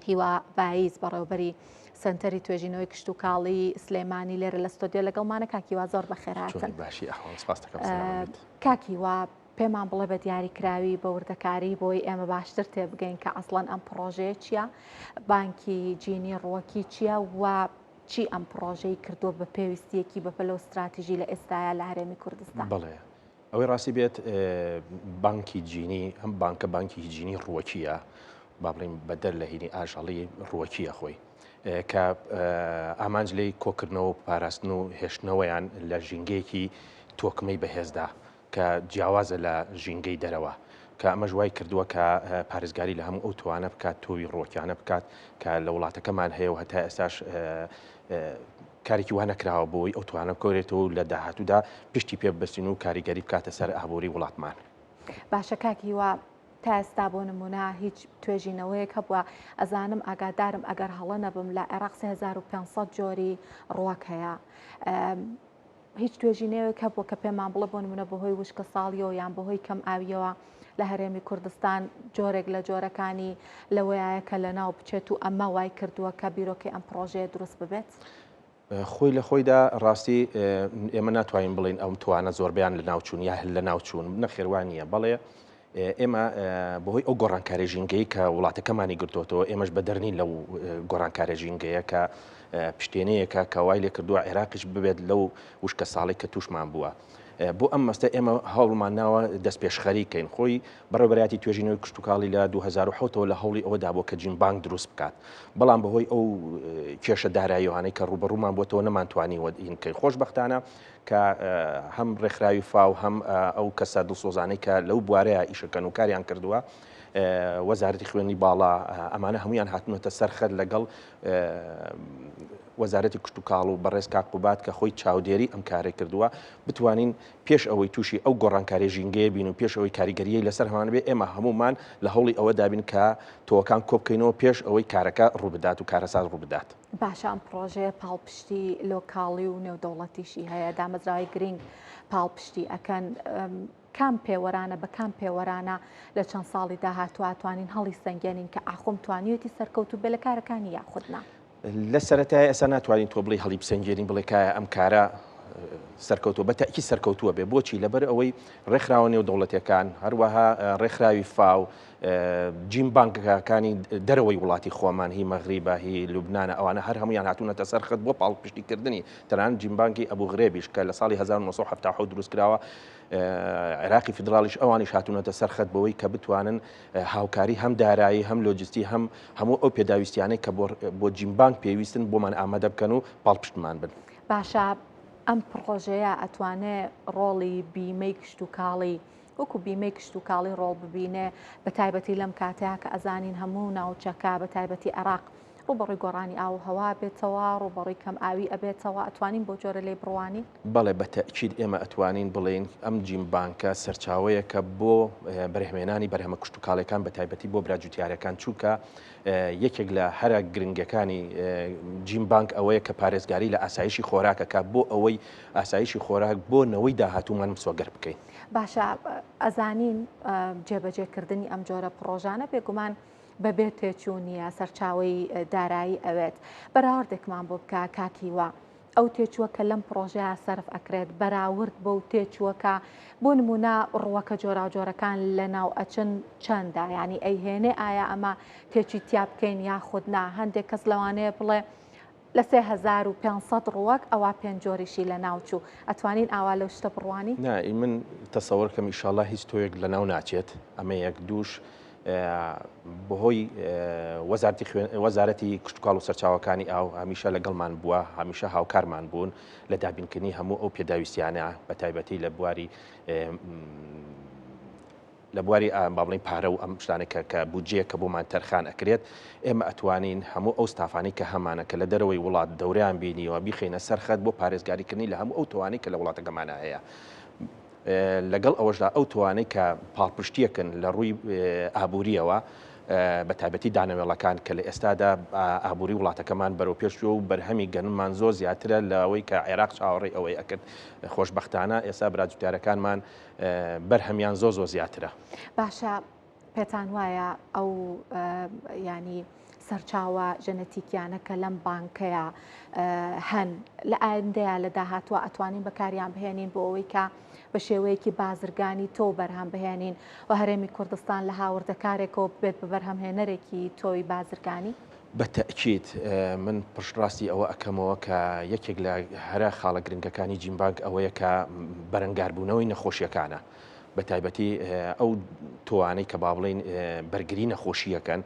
هیوا بایز بەڕێوبەری سەنتەری توێژینەوەی کشتوکاڵی سلێمانی لێرە لە ستۆدیۆ لەگەڵمانە کاک هیوا زۆر بەخێرهاتن. باشی ئەحواڵ سپاس دەکەم سەلامەت بیت. کاک هیوا پێمان بڵێ بە دیاریکراوی بە وردەکاری بۆی ئێمە باشتر تێبگەین کە ئەسڵەن ئەم پڕۆژەیە چییە، بانکی جینی ڕووەکی چییە و چی ئەم پڕۆژەی کردووە بە پێویستییەکی بەپەلە و ستراتیژی لە ئێستایا لە هەرێمی کوردستان؟ بەڵێ ئەوەی ڕاستی بێت بانکی جینی ئەم بانکە بانکی جینی ڕووەکیە با بڵین بەدەر لە هینی ئاژەڵی ڕووەکیە خۆی کە ئامانج لی کۆکردنەوە و پاراستن و هێشتنەوەیان لە ژینگەیەکی تۆکمەی بەهێزدا کە جیاوازە لە ژینگەی دەرەوە کە ئەمەش وای کردووە کە پارێزگاری لە هەموو ئەو توانە بکات تۆوی ڕۆکیانە بکات کە لە وڵاتەکەمان هەیە و هەتا ئێستاش کارێکی وا نەکراوە بۆی ئەو توانە بکەورێتەوە و لە داهاتوودا پشتی پێ ببەستین و کاریگەری بکاتە سەر ئابووری وڵاتمان. باشە کاک هیوا تا ئێستا بۆ نمونە هیچ توێژینەوەیەک هەبووە ئەزانم ئاگادارم ئەگەر هەڵە نەبم لە عێراق 3500 جۆری ڕوەک هەیە هیچ توێژینەوەیەک هەبووە کە پێمان بڵێ بۆ نمونە بەهۆی وشکە ساڵیەوە یان بەهۆی کەم ئاویەوە لە هەرێمی کوردستان جۆرێک لە جۆرەکانی لەوەیە کە لەناو بچێت و ئەمە وای کردووە کە بیرۆکەی ئەم پڕۆژەیە دروست ببێت؟ خۆی لە خۆیدا ڕاستی ئێمە ناتوانین بڵین ئەم توانە زۆربیان لە ناوچوون یا لە ناوچوون نەخێوان نییە بەڵێ ئێمە بەهۆی ئەو گۆڕانکاری ژینگەی کە وڵاتەکەمانی گرتوتەوە ئێمەش بەدەرنین لەو گۆڕانکاری ژینگەیە کە پشتێنەیەکە کە وای لێ کردووە عێراقیش ببێت لەو وشکە ساڵی کە تووشمان بووە. بۆ ئەم مەستە ئێمە هەوڵمان ناوە دەستپێشخەری کەین خۆی بەڕێوەبەرایەتی توێژینەوەی کشتوکاڵی لە 2007ەوە لە هەوڵی ئەوەدا بووە کە جین بانک دروست بکات بەڵام بەهۆی ئەو کێشە داراییانەی کە ڕووبەڕوومان بۆتەوە نەمانتوانیوە هین بکەین خۆشبەختانە کە هەم ڕێکخراوی فاو هەم ئەو کەسە دڵسۆزانەی کە لەو بوارەیە ئیشەکەن و کاریان کردووە وەزارەتی خوێندنی باڵا ئەمانە هەمویان هاتنەتە سەر خەت لەگەڵ وەزارەتی کشتوکاڵ و بەڕێز کاک قوباد کە خۆی چاودێری ئەم کارەی کردووە، بتوانین پێش ئەوەی تووشی ئەو گۆڕانکاریە ژینگەیە بین و پێش ئەوەی کاریگەریی لەسەر هەمان بێ، ئێمە هەموومان لە هەوڵی ئەوەدا بین کە تۆوەکان کۆبکەینەوە پێش ئەوەی کارەکە ڕووبدات و کارەسات ڕووبدات. باشە ئەم پڕۆژەیە پاڵپشتی لۆکاڵی و نێودەوڵەتیشی هەیە، دامەزراوەی گرینگ پاڵپشتی ئەکەن، کام پێوەرانە بە کام پێوەرانە لە چەند ساڵی داهاتوو ئەتوانین هەڵیسەنگێنین کە ئاخۆم توانیوێتی سەرکەوتوو بێ لە کارەکانی یاخود نا؟ لە سەرەتای ئێستا ناتوانین تۆ بڵێی هەڵیبسەنگێنین بڵێ کایە ئەم کارە سەرکەوتووە بە تەئکید سەرکەوتووە بێ بۆچی لەبەر ئەوەی ڕێکخراوە نێودەوڵەتیەکان هەروەها ڕێکخراوی فاو جیم بانکەکانی دەرەوەی وڵاتی خۆمان هی مەغریبە هی لوبنانە ئەوانە هەر هەمویان هاتوونەتە سەر خەت بۆ پاڵپشتیکردنی تەنانەت جیم بانکی ئەبوو غرێبیش کە لە ساڵی 1970 دروست کراوە عێراقی فیدراڵیش ئەوانیش هاتوونەتە سەر خەت بەوەی کە بتوانن هاوکاری هەم دارایی هەم لۆجستی هەم هەموو ئەو پێداویستیانەی کە بۆ جیمبانک پێویستن بۆمان ئامادە بکەن و پاڵپشتمان بن. باشە ئەم پڕۆژەیە ئەتوانێ ڕۆڵی بیمەی کشتوکاڵی وەکو بیمەی کشتوکاڵی ڕۆڵ ببینێ بە تایبەتی لەم کاتەیە کە ئەزانین هەموو ناوچەکە بە تایبەتی عێراق ڕووبەڕووی گۆڕانی ئاو و هەوا ئەبێتەوە، ڕووبەڕووی کەم ئاوی ئەبێتەوە، ئەتوانین بەو جۆرە لێی بڕوانین؟ بەڵێ بە تەئکید ئێمە ئەتوانین بڵێین ئەم جیم بانکە سەرچاوەیەکە بۆ بەرهەمێنانی بەرهەمە کشتوکاڵیەکان بە تایبەتی بۆ برا جوتیارەکان چونکە یەکێک لە هەرە گرنگەکانی جیم بانک ئەوەیە کە پارێزگاری لە ئاسایشی خۆراکەکە بۆ ئەوەی ئاسایشی خۆراک بۆ نەوەی داهاتوومان مسۆگەر بکەین. باشە ئەزانین جێبەجێکردنی ئەم جۆرە پڕۆژانە بێگومان بەبێ تێچوو نییە، سەرچاوەی دارایی ئەوێت. بەراوردێکمان بۆ بکە کاک هیوا، ئەو تێچووە کە لەم پڕۆژەیە سەرف ئەکرێت بەراورد بەو تێچووە کە بۆ نموونە ڕووەکە جۆراوجۆرەکان لەناو ئەچن چەندە؟ یانی ئەیهێنێ ئایا ئەمە تێچووی تیا بکەین یاخود نا؟ هەندێک کەس لەوانەیە بڵێ لە 3500 ڕووەک ئەوا پێنج جۆریشی لەناو چوو. ئەتوانین ئاوا لەو شتە بڕوانین؟ نا من تەسەوەر کەم ئیشاڵا هیچ تۆیەک لەناو ناچێت ئەمە یەک دووش بەهۆی وەزارتی وەزارەتی کشتتوکاڵ و سەرچاوەکانی ئاو هەمیشە لەگەڵمان بووە هەمیشە هاوکارمان بوون لە دابینکردنی هەموو ئەو پێداویستیانە بە تایبەتی لە بواری لە بواری با بڵێین پارە و ئەم شتانەی کە کە بودجەیە کە بۆمان تەرخان ئەکرێت ئێمە ئەتوانین هەموو ئەو ستافانەی کە هەمانە کە لە دەرەوەی وڵات دەورەیان بینیوە بیخەینە سەر خەت بۆ پارێزگاریکردنی لە هەموو ئەو تۆوانەی کە لە وڵاتەکەمانە هەیە لەگەڵ ئەوەشدا ئەو تۆوانەی کە پاڵپشتیەکن لە ڕووی ئابووریەوە بە تایبەتی دانەوێڵەکان کە لە ئێستادا ئابووری وڵاتەکەمان بەرەو پێش چووە و بەرهەمی گەنممان زۆر زیاترە لەوەی کە عێراق چاوەڕێی ئەوەی ئەکرد خۆشبەختانە ئێستا برا جوتیارەکانمان بەرهەمیان زۆر زۆر زیاترە. باشە پێتان وایە ئەو ینی سەرچاوە ژەنەتیکیانە کە لەم بانکەیە هەن لە ئایندەیە لە داهاتوە ئەتوانین بەکاریان بهێنین بۆ ئەوەی کە بە شێوەیەکی بازرگانی تۆو بەرهەم بهێنین و هەرێمی کوردستان لە هاوردەکارێکەوە ببێت بە بەرهەمهێنەرێکی تۆوی بازرگانی؟ بە تەئکید من پشتڕاستی ئەوە ئەکەمەوە کە یەکێک لە هەرە خاڵە گرنگەکانی جین بانک ئەوەیە کە بەرەنگاربوونەوەی نەخۆشیەکانە بە تایبەتی ئەو تۆوانەی کە با بڵێین بەرگری نەخۆشیەکەن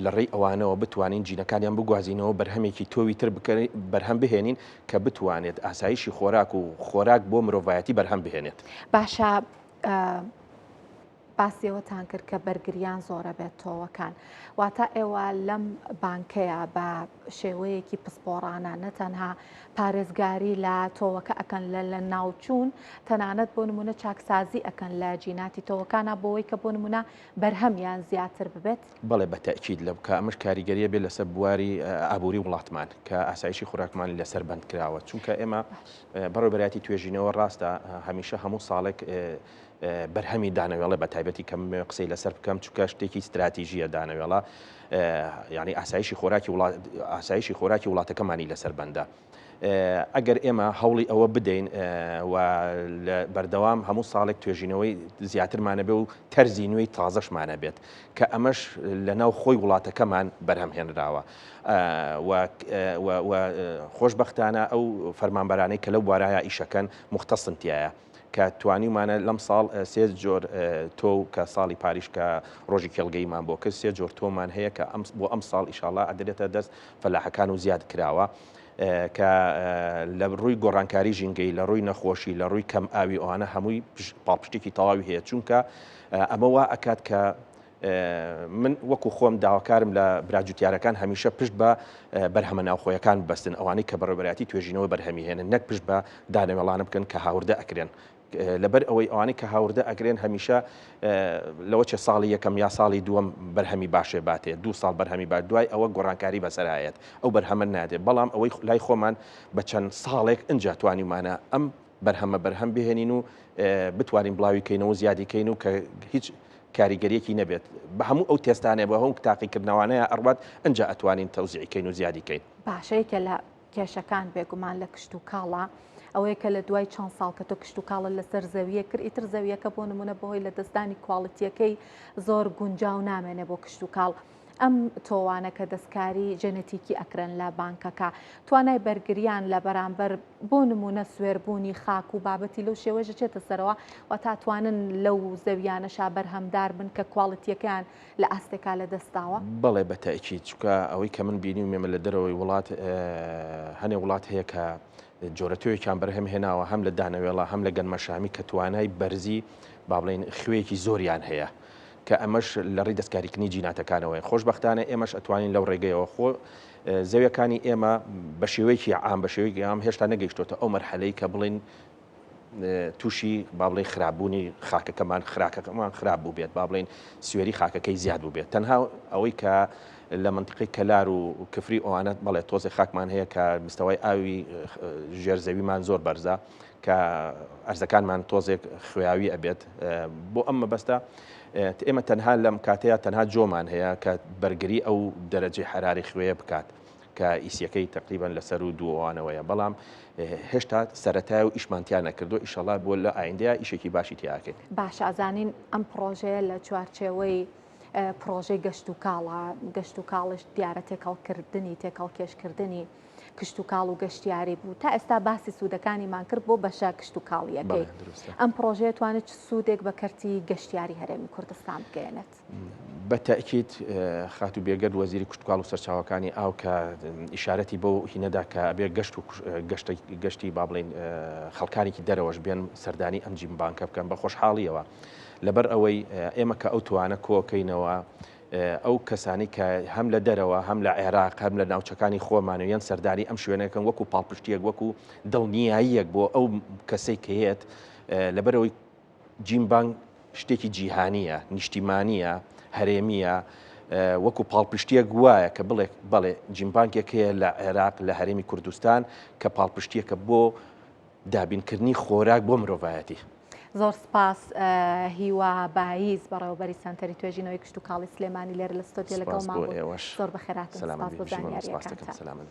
لە ڕێی ئەوانەوە بتوانین جینەکانیان بگوازینەوە بەرهەمێکی تۆوی تر بەرهەم بهێنین کە بتوانێت ئاسایشی خۆراک و خۆراک بۆ مرۆڤایەتی بەرهەم بهێنێت. باشە باسی ئەوەتان کرد کە بەرگریان زۆرە بێت تۆوەکان واتە ئێوە لەم بانکەیە بە شێوەیەکی پسپۆڕانە نەتەنها پارێزگاری لە تۆوەکە ئەکەن لە لە ناوچوون تەنانەت بۆ نمونە چاکسازی ئەکەن لە جیناتی تۆوەکانە بۆەوەی کە بۆ نمونە بەرهەمیان زیاتر ببێت؟ بەڵێ بە تەئکید لە کە ئەمەش کاریگەریە بێت لەسەر بواری ئابووری وڵاتمان کە ئاسایشی خوراکمان لەسەر بەند کراوە چونکە ئێمە بەڕێوەبەرایەتی توێژینەوە ڕاستە هەمیشە هەموو ساڵێک بەرهەمی دانەوێڵە بە تایبەتی کە بمەوێ قسەی لەسەر بکەم چونکە شتێکی ستراتیژیە دانەوێڵە یعنی ئاسایشی خۆراکی وڵات ئاسایشی خۆراکی وڵاتەکەمانی لەسەر بەندە. ئەگەر ئێمە هەوڵی ئەوە بدەین و بەردەوام هەموو ساڵێک توێژینەوەی زیاترمانە بێ و تەرزی نوێی تازەشمانە بێت کە ئەمەش لە ناو خۆی وڵاتەکەمان بەرهەم هێنراوە و خۆشببختانە ئەو فەرمانبەرانەی کە لەو بوارایە ئیشەکەن مختصن تایە. کە توانیومانە لەم ساڵ سێ جۆر تۆو کە ساڵی پاریش کە ڕۆژی کێڵگەیمان بۆ کرد سێ جۆر تۆمان هەیە کە ئەم بۆ ئەم ساڵ ئیشاڵا ئەدرێتە دەست فەلاحەکان و زیاد کراوە کە لە ڕووی گۆڕانکاری ژینگەی لە ڕووی نەخۆشی لە ڕووی کەم ئاوی ئەوانە هەمووی پاڵپشتێکی تەواوی هەیە چونکە ئەمە وا ئەکات کە من وەکو خۆم داواکارم لە برا جوتیارەکان هەمیشە پشت بە بەرهەمە ناوخۆیەکان ببەستن ئەوانەی کە بەڕێوەبەرایەتی توێژینەوە بەرهەمی هێنن نەک پشت بە دانەوێڵانە بکەن کە هاوردە ئەکرێن لەبەر ئەوەی ئەوانەی کە هاوردە ئەکرێن هەمیشە لەوە چێ ساڵی یەکەم یا ساڵی دووەم بەرهەمی باشێ باتێ دوو ساڵ بەرهەمی با دوای ئەوە گۆڕانکاری بەسەرایەت ئەو بەرهەمە نادێ بەڵام ئەوەی لای خۆمان بە چەند ساڵێک ئینجا توانیمانە ئەم بەرهەمە بەرهەم بهێنین و بتوانین بڵاوی کەینەوە زیادی کەین و کە هیچ کاریگەریەکی نەبێت بە هەموو ئەو تێستانەیە بە هەموو تاقیکردنەوانەیە ئەڕوات ئەنجا ئەتوانین تەوزیعی کەین و زیادی کەین. باشە یەکێ لە کێشەکان بێگومان لە کشتوکاڵا ئەوەیە کە لە دوای چەند ساڵ کە تۆ کشتوکاڵت لەسەر زەویە کرد ئیتر زەویەکە بۆ نمونە بەهۆی لەدەستدانی کواڵیتیەکەی زۆر گونجاو نامێنێ بۆ کشتوکاڵ ئەم تۆوانە کە دەستکاری جێنێتیکی ئەکرێن لە بانکەکە توانای بەرگریان لە بەرامبەر بۆ نمونە سوێربوونی خاک و بابەتی لەو شێوەیەش دەچێتە سەرەوە و تا توانن لەو زەویانەشا بەرهەمدار بن کە کواڵیتیەکەیان لە ئاستێکا لە دەستداوە؟ بەڵێ بە تەئکید چونکە ئەوەی کە من بینیومێمە لە دەرەوەی وڵات هەنێ وڵات هەیە کە جۆرە تۆیەکیان بەرهەم هێناوە هەم لە دانەوێڵە هەم لە گەنمەشامی کە توانای بەرزی با بڵێین خوێیەکی زۆریان هەیە کە ئەمەش لە ڕێی دەستکاریکردنی جیناتەکانەوەیە. خۆشبەختانە ئێمەش ئەتوانین لەو ڕێگەیەوە خۆ زەویەکانی ئێمە بە شێوەیەکی عام بە شێوەیەکی عام هێشتا نەگەیشتۆتە ئەو مەرحەلەی کە بڵێین تووشی با بڵێین خراپبوونی خاکەکەمان خراکەکەمان خراپ بوو بێت با بڵێین سوێری خاکەکەی زیاد بوو بێت تەنها ئەوەی کە لە منتیقەی کەلار و کفری ئەوانە بەڵێ تۆزێ خاکمان هەیە کە مستەوای ئاوی ژێر زەویمان زۆر بەرزە کە ئەرزەکانمان تۆزێک خوێاوی ئەبێت بۆ ئەم مەبەستە ئێمە تەنها لەم کاتەیە تەنها جۆمان هەیە کە بەرگری ئەو دەرەجەی حراری خوێیە بکات کە ئیسیەکەی تقریبان لەسەر و دووانەوەیە بەڵام هێشتا سەتای و ئیشمانتیان نەکردو ئیشەڵا بۆ لە ئایندەیە ئیشێکی باشی تیاکەین. باشە ئەزانین ئەم پڕۆژەیە لە چوارچێوەی پڕۆژەی گەشت و کاڵە گەشت و کاڵش دیارە تێکەڵکردنی تێکەڵکێشکردنی کشتوکاڵ و گەشتیاری بوو تا ئێستا باسی سوودەکانیمان کرد بۆ بەشە کشتوکاڵییەکەی ئەم پڕۆژەیە توانێت چ سوودێک بە کەرتی گەشتیاری هەرێمی کوردستان بگەیەنێت؟ بە تەئکید خاتوو بێگەرد وەزیری کشتوکاڵ و سەرچاوەکانی ئاو کە ئیشارەتی بەو هینەدا کە ئەبێ گەشت و گەشتی با بڵێین خەڵکانێکی دەرەوەش بێن سەردانی ئەم جیم بانکە بکەن بە خۆشحاڵیەوە لەبەر ئەوەی ئێمە کە ئەو توانە کۆکەینەوە ئەو کەسانەی کە هەم لە دەرەوە هەم لە عێراق هەم لە ناوچەکانی خۆمان و یەن سەردانی ئەم شوێنەکەن وەکو پاڵپشتیەک وەکو دڵنیاییەک بۆ ئەو کەسەی کە یەت لەبەرەوەی جیم بانک شتێکی جیهانیە نیشتیمانیە هەرێمیە وەکو پاڵپشتیەک وایە کە بڵێ بەڵێ جیم بانکێک هەیە لە عێراق لە هەرێمی کوردستان کە پاڵپشتیەکە بۆ دابینکردنی خۆراک بۆ مرۆڤایەتی. زۆر سپاس هیوا باییز بەڕێوەبەری سەنتەری توێژینەوەی کشتوکاڵی سلێمانی لێرە لە ستۆدیۆ سپاس لەگەڵمان بۆ بوون. ئێوەش زۆر بەخێرهاتن سەلامەت سپاس بی بۆ بژی مەمنون سپاس دەکەم زانیارییەکانتان. سەلامەت بی.